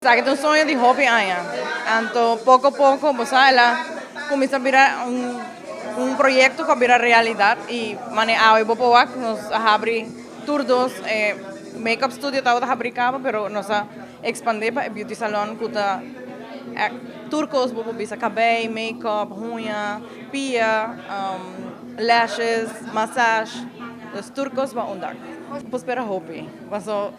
Esaki ta un soño di hopi aña. Anto poco poco bo sa el a cuminsa bira un un proyecto cu a bira realidad y mane awe bo por wak nos a habri tur dos e makeup studio tabata habri caba pero nos a expande pa e beauty salon cu ta tur cos bo por bisa cabey, makeup, huña, pia, lashes, massage, dus tur cos bo a unda. Bo por spera hopi paso.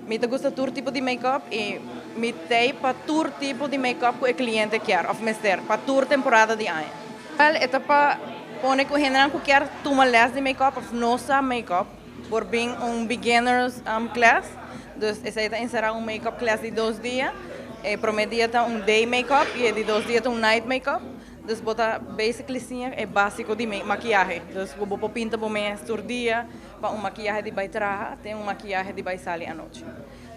Mi ta gusta tur tipo di make-up y mi t'ey pa tur tipo di make-up cu e cliente kier of mester pa tur temporada di aña. Wel, e ta pa pone cu hendenan cu kier tuma les di make-up of no sa make-up por bin un beginners class. Dus esey ta encera un make-up class di dos dia. E prome dia ta un day make-up y e di dos dia ta un night make-up. Dus bo ta basically siña e basico di makiyahe. Dus bo por pinta bo mes tur dia. Pa un makiyahe di bai traha, tin un makiyahe di bai sali anochi.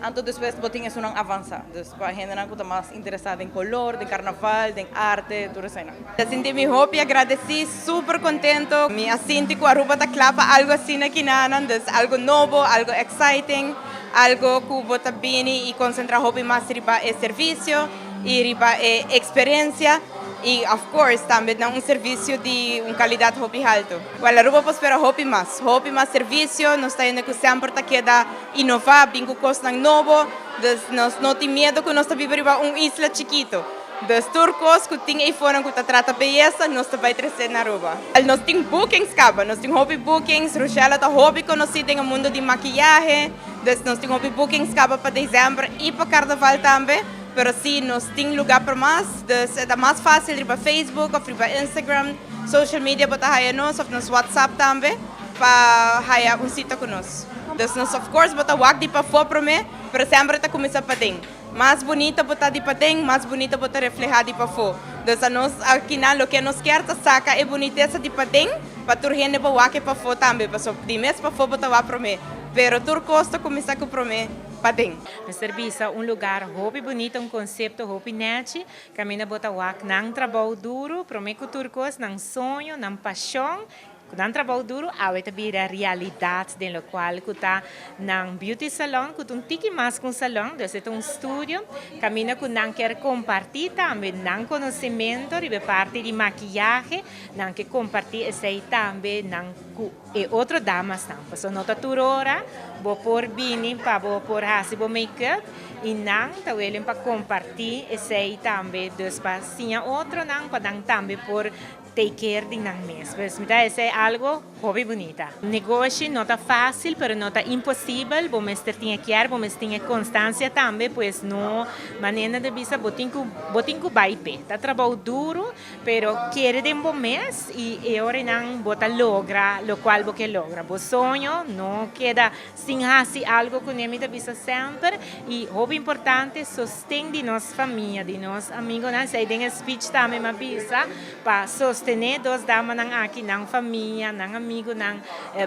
Anto despues bo tin esunnan avansa, dus pa hendenan ku ta mas interesá den kolor, den karnaval, den arte, tur eseinan. Ta sinti mi hopi agradesí, super kontento. Mi a sinti ku Aruba ta kla pa algu asina kinanan, dus algu nobo, algu exciting, algu ku bo ta bini i konsentrá hopi mas riba e servisio i riba e eksperensia i of course tambe na un servisio di un kalidat hopi haltu. Well, Aruba por spera hopi mas, hopi mas servicio, nos ta hende cu semper ta keda innova, bin cu cosnan nobo, dus nos no tin miedo cu nos ta biba riba un isla chikito. Dus tur cos cu tin eyfonan cu ta trata beyesa, nos ta bay trece na Aruba. Well, nos tin bookings caba, nos tin hopi bookings, Rochella ta hopi conoci den e mundo di makiyahe, dus nos tin hopi bookings caba pa december y pa carnaval tambe, pero si nos tin lugar pa mas, dus e ta mas facil riba Facebook of riba Instagram. Social media bo ta haya nos of nos WhatsApp tambe pa haya un cita cu nos. Dus nos of course bo ta wak di pafó prome, pero semper ta cuminsa paden. Mas bunita bo ta di paden, mas bunita bo ta refleha di pafó. Dus anos akinan loke nos kier ta saca e bunitesa di paden pa tur hende bo wak e pafó tambe, pasobra di mes pafó bo ta wak prome, pero tur cos ta cuminsa cu prome paden. Mester bisa un lugar hopi bunita, un concepto hopi nechi. Kaminda bo ta wak nan trabou duru, promé ku tur kos, nan soño, nan pashon, ku nan trabou duru awe ta bira realidat den lokual ku ta nan beauty salon, ku ta un tiki mas ku un salon, dus e ta un studio, kaminda ku nan kier kompartí tambe nan konosementu riba e parti di makiyahe, nan ke kompartí esei tambe nan ku e otro damasnan, pasobra no ta tur ora bo por bini pa bo por hasi bo make-up y nan ta welen pa comparti esey tambe, dus pa siña otronan pa nan tambe por take care di nan mes. Pues mi ta esey algo hopi bunita. Negoshi no ta facil pero no ta imposibel, bo mester tin e kier, bo mester tin e constancia tambe, pues no manera di bisa bo tin cu bo tin cu bay p'e. Ta trabou duro Pero kere den bo mes y e ora nan bo ta logra locual bo ke logra. Bo soño no keda sin haci algo cune, mi ta bisa semper. Y hopi importante sosten di nos famia, di nos amigonan. Esey den e speech tambe mi a bisa pa sostene dos damanan aki, nan famia, nan amigonan,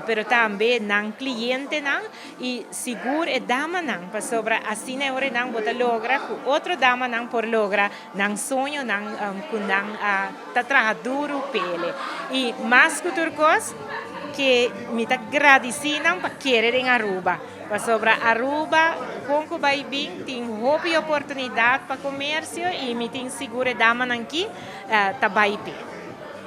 pero tambe nan clientenan. Y sigur e damanan, pasobra asina e ora nan bo ta logra cu otro damanan por logra Nan soñonan ku nan a ta traha duru p'ele. I mas ku tur kos, ke mi ta gradisí nan pa kere den Aruba. Pasobra Aruba, kon ku bai bin, tin hopi oportunidat pa komersio i mi tin sigur e damanan ki ta bai p'e.